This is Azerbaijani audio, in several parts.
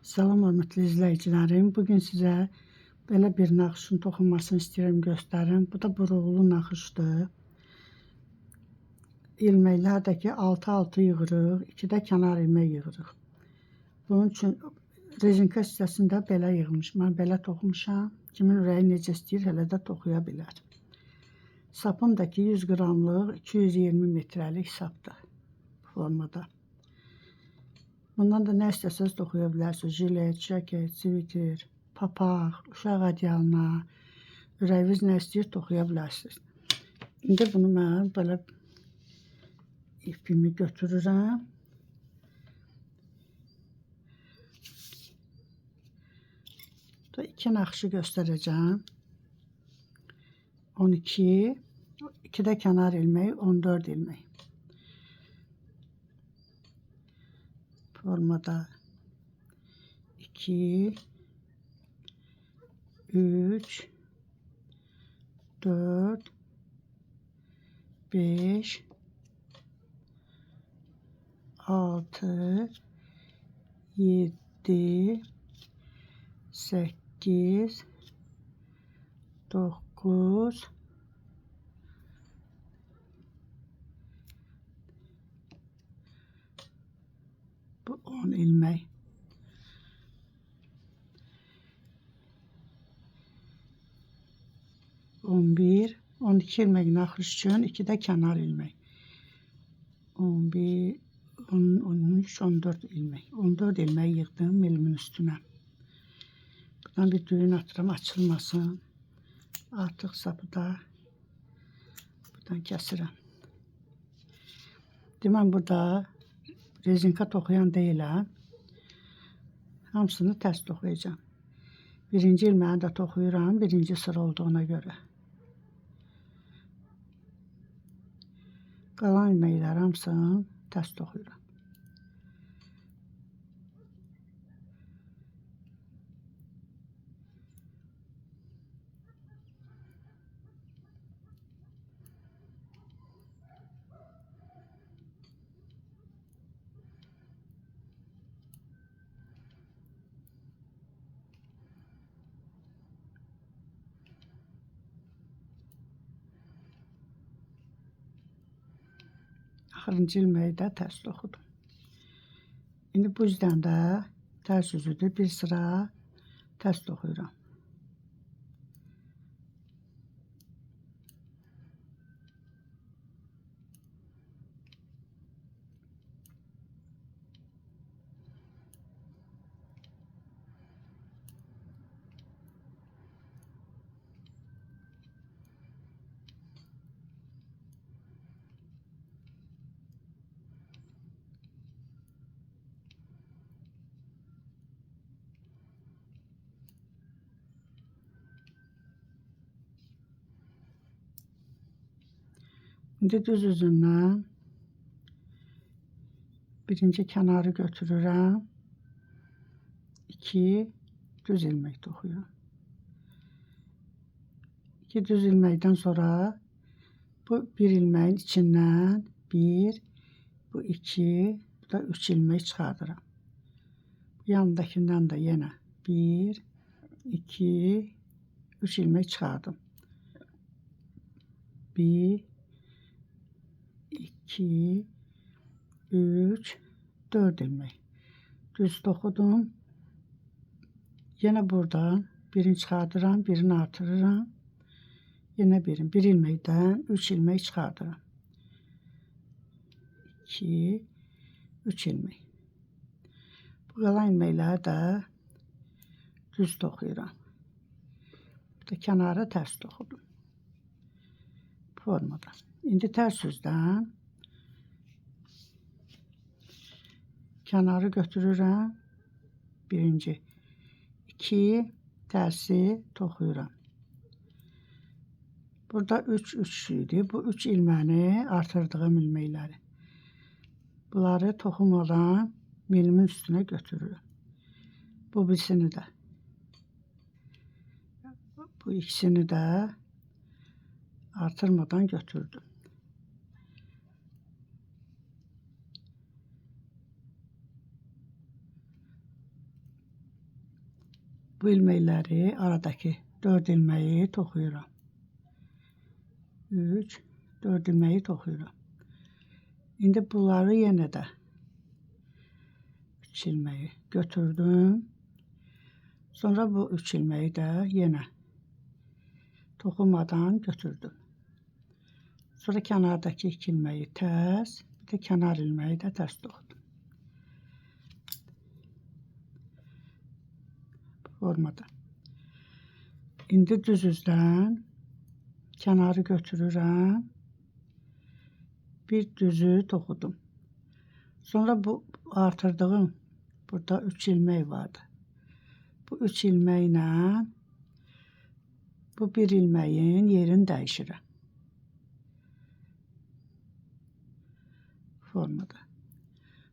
Salam hörmətli izləyicilərim. Bugün sizə belə bir naxışın toxunmasını istəyirəm göstərim. Bu da buruqlu naxışdır. İlməklər də ki 6-6 yığırıq, 2 də kənar ilmək yığırıq. Bunun üçün rezinka hissəsində belə yığmış. Mən belə toxumuşam. Kimin ürəyi necə istəyir, elə də toxuya bilər. Sapım da ki 100 qramlıq 220 metrəlik sapdır formada. Bundan da nə istəsəniz toxuya bilərsiniz. Jilet, jaket, sviter, papaq, uşaq ədyalına, ürəyiniz nə istəyir toxuya bilərsiniz. İndi bunu mən belə ipimi götürürəm. Burada iki naxışı göstərəcəm. 12, 2 də kənar ilmək, 14 ilmək. Formada 2, 3, 4, 5, 6, 7, 8, 9, bu 10 ilmək. 11, 12 ilmək naxış üçün, 2 də kənar ilmək. 11, 10, 13, 14 ilmək. 14 ilmək yığdım milimin üstünə. Buradan bir düyün atıram, açılmasın. Artıq sapı da buradan kəsirəm. Deməm burada rezinka toxuyan deyiləm. Hamısını tərs toxuyacağam. Birinci ilməyi də toxuyuram, birinci sıra olduğuna görə. Qalan ilməkləri hamısını tərs toxuyuram. Axırıncı ilməyi də tərs toxudum. İndi bu üzdən də tərs üzüdür. Bir sıra tərs toxuyuram. İndi düz üzündən birinci kənarı götürürəm. 2 düz ilmək toxuyuram. 2 düz ilməkdən sonra bu bir ilməyin içindən 1, bu 2, bu da 3 ilmək çıxardıram. Bu yanındakından da yenə 1, 2, 3 ilmək çıxardım. 1, 2, 3, 4 ilmək. Düz toxudum. Yenə buradan birini çıxardıram, birini artırıram. Yenə birini, bir ilməkdən 3 ilmək çıxardıram. 2, 3 ilmək. Bu qalan ilməkləri də düz toxuyuram. Bu da kənara tərs toxudum. Formada. İndi tərs üzdən kənarı götürürəm. Birinci, 2 tərsi toxuyuram. Burada 3 3 idi. Bu 3 ilməni artırdığım ilməkləri. Bunları toxumadan milimin üstünə götürürəm. Bu birisini də. Bu ikisini də artırmadan götürdüm. Bu ilməkləri aradakı 4 ilməyi toxuyuram. 3, 4 ilməyi toxuyuram. İndi bunları yenə də 3 ilməyi götürdüm. Sonra bu 3 ilməyi də yenə toxumadan götürdüm. Sonra kənardakı 2 ilməyi tərs, bir də kənar ilməyi də tərs toxudum. Bu formada. İndi düz üzdən kənarı götürürəm. Bir düzü toxudum. Sonra bu artırdığım burada 3 ilmək vardı. Bu 3 ilməklə bu bir ilməyin yerini dəyişirəm. Formada.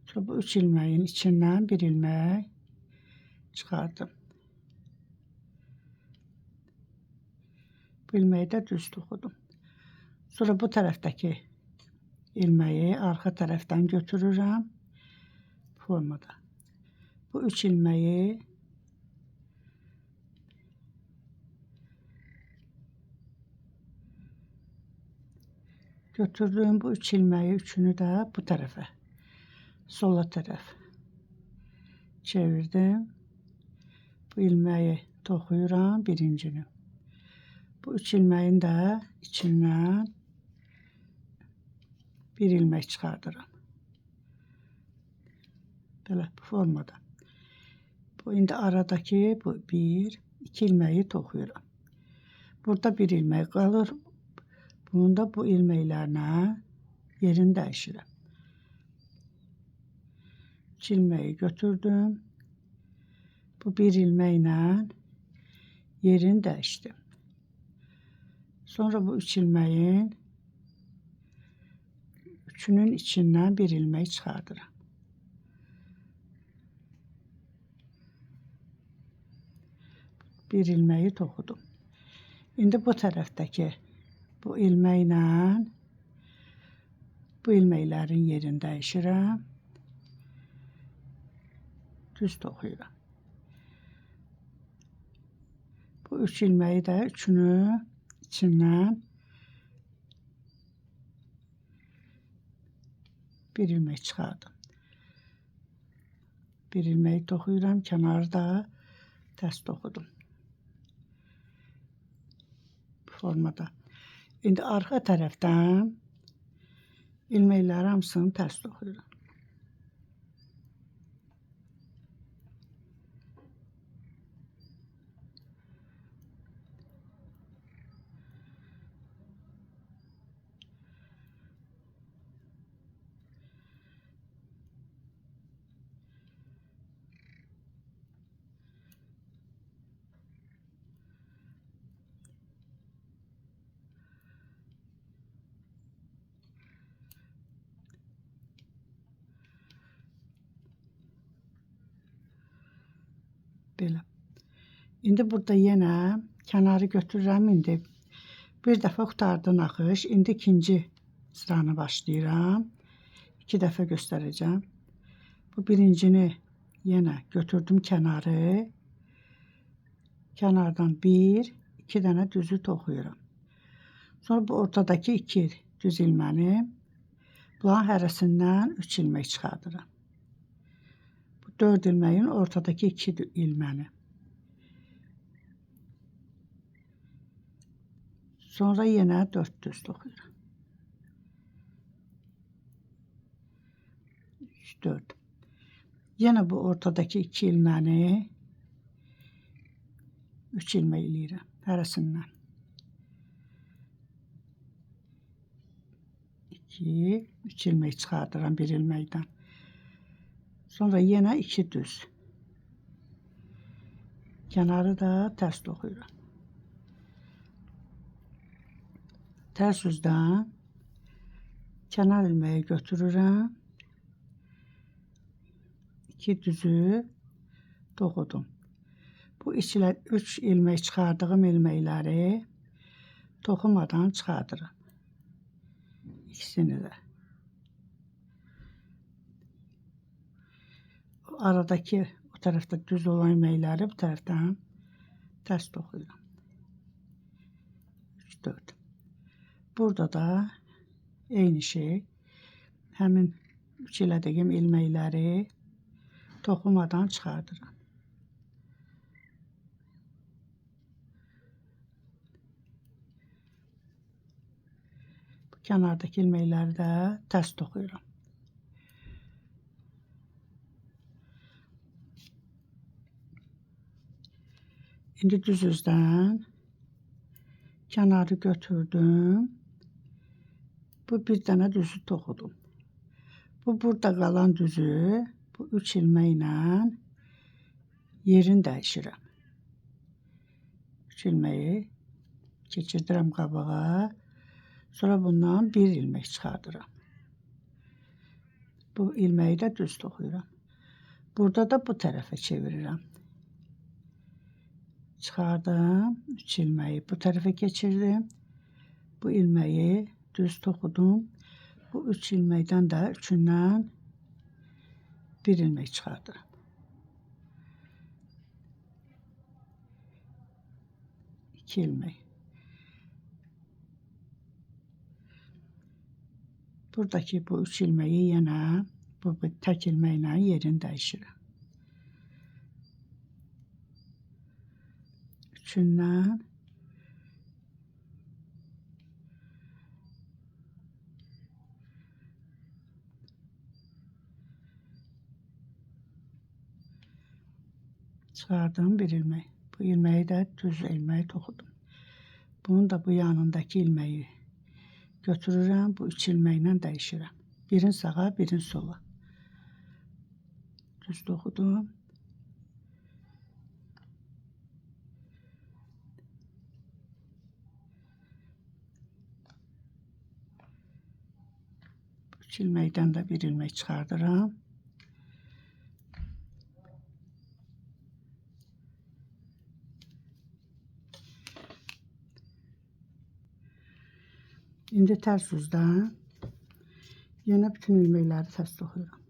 Sonra bu 3 ilməyin içindən bir ilmək çıxardım. Bu ilməyi də düz toxudum. Sonra bu tərəfdəki ilməyi arxa tərəfdən götürürəm. Formada. Bu 3 ilməyi götürdüğüm bu 3 ilməyi üçünü də bu tərəfə, sola tərəf çevirdim. Bu ilməyi toxuyuram birincini. Bu 3 ilməyin də içindən bir ilmək çıxardıram. Belə bu formada. Bu indi aradakı bu 1, 2 ilməyi toxuyuram. Burada bir ilmək qalır. Bunun da bu ilməklərlə yerini dəyişirəm. 3 ilməyi götürdüm. Bu bir ilməklə yerini dəyişdim. Sonra bu 3 ilməyin üçünün içindən bir ilmək çıxardıram. Bir ilməyi toxudum. İndi bu tərəfdəki bu ilməklə bu ilməklərin yerini dəyişirəm. Düz toxuyuram. Bu 3 ilməyi də üçünü içindən bir ilmək çıxardım. Bir ilməyi toxuyuram, kənarı da tərs toxudum. Bu formada. İndi arxa tərəfdən ilməkləri hamısını tərs toxuyuram. Belə. İndi burada yenə kənarı götürürəm. İndi bir dəfə qurtardı naxış. İndi ikinci sıranı başlayıram. 2 dəfə göstərəcəm. Bu birincini yenə götürdüm kənarı. Kənardan 1, 2 dənə düzü toxuyuram. Sonra bu ortadakı 2 düz ilməni bunların hərəsindən 3 ilmək çıxardıram. Bu 4 ilməyin ortadakı 2 ilməni. Sonra yenə 4 düz toxuyuram. 3, 4. Yenə bu ortadakı 2 ilməni 3 ilmək eləyirəm hərəsindən. 2, 3 ilmək çıxardıram bir ilməkdən. Sonra yenə 2 düz. Kənarı da tərs toxuyuram. Tərs üzdən kənar ilməyi götürürəm. 2 düzü toxudum. Bu içlə 3 ilmək çıxardığım ilməkləri toxumadan çıxardıram. İkisini də. Aradakı o tərəfdə düz olan ilməkləri bu tərəfdən Tərs toxuyuram. 3, 4. Burada da eyni şey. Həmin 3 elədiyim ilməkləri toxumadan çıxardıram. Bu kənardakı ilməkləri də tərs toxuyuram. İndi düz üzdən kənarı götürdüm. Bu bir dənə düzü toxudum. Bu burada qalan düzü bu 3 ilməklə yerini dəyişirəm. 3 ilməyi keçirdirəm qabağa. Sonra bundan bir ilmək çıxardıram. Bu ilməyi də düz toxuyuram. Burada da bu tərəfə çevirirəm. Çıxardım, 3 ilməyi bu tərəfə keçirdim. Bu ilməyi düz toxudum. Bu 3 ilməkdən də üçündən bir ilmək çıxardıram. 2 ilmək. Buradakı bu 3 ilməyi yenə bu tək ilməklə yerini dəyişirəm. Üçündən çıxardım bir ilmək. Bu ilməyi də düz ilməyi toxudum. Bunun da bu yanındakı ilməyi götürürəm, bu 3 ilməklə dəyişirəm. Birini sağa, birini sola. Düz toxudum. Bu 3 ilməkdən də bir ilmək çıxardıram. İndi tərs üzdən yenə bütün ilməkləri tərs toxuyuram.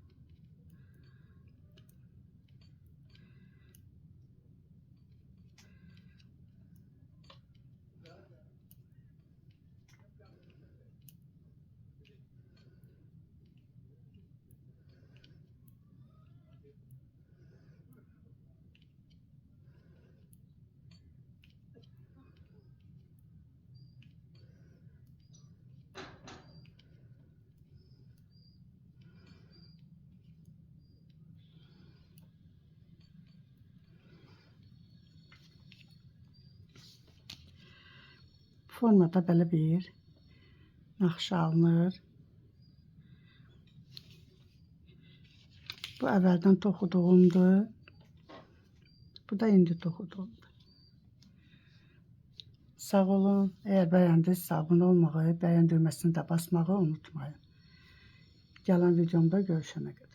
Formada belə bir naxış alınır. Bu əvvəldən toxuduğumdur. Bu da indi toxuduğumdur. Sağ olun. Əgər bəyəndinizsə abunə olmağı, bəyən düyməsini də basmağı unutmayın. Gələn videomda görüşənə qədər.